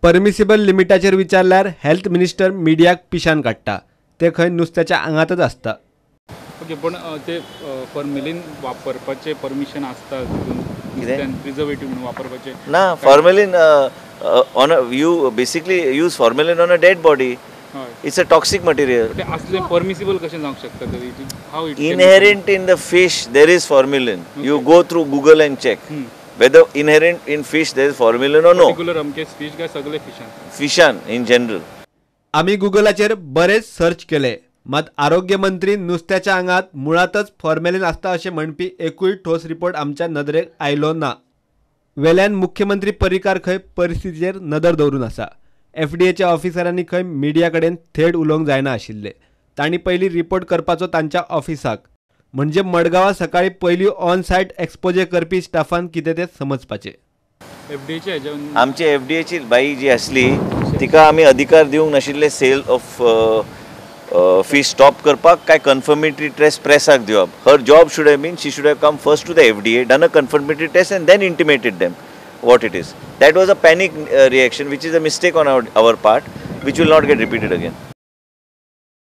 Permissible लिमिटाचेर विचारल्यार health minister मिडियाक पिशान काडटा. ते खंय नुस्त्याच्या आंगातच आसता. ओके, पण ते फॉर्मेलिन वापरपाचे परमिशन आसता प्रिझर्वेटिव्ह म्हणून वापरपाचे ना? Formalin on you basically use formalin on a dead body. It's a toxic material. ते असले परमिसिबल कशें जावंक शकता? How it Inherent in the fish there is formalin. You go through Google and check whether inherent in fish there is formalin or no. Particular अमके fish काय सगळे फिशान? फिशान in general. आमी गुगलाचेर बरेच सर्च केले, मात आरोग्य मंत्री नुस्त्याच्या आंगात मुळातच फॉर्मेलिन आसता अशें म्हणपी एकूय ठोस रिपोर्ट आमच्या नदरेक आयलो ना. वेल्यान मुख्यमंत्री पर्रीकार खंय परिस्थितीचेर नदर दवरून आसा. एफडीएच्या ऑफिसरांनी खंय मिडिया कडेन थेट उलोवंक जायना आशिल्लें. तांणी पयलीं रिपोर्ट करपाचो तांच्या ऑफिसाक, म्हणजे मडगांवां सकाळी पयलीं ऑन सायट एक्सपोजे करपी स्टाफान कितें तें समजपाचें. एफडीएचे हेज्या आमची एफडीएची बाई जी आसली तिका आमी अधिकार दिवंक नाशिल्ले सेल ऑफ फीश स्टॉप करपाक काय कन्फर्मेटरी टेस्ट प्रेसाक दिवप. Her job should have been, she should have come first to the FDA, done a confirmatory test and then intimated them what it is. That was a panic reaction, which is a mistake on our part, which will not get repeated again.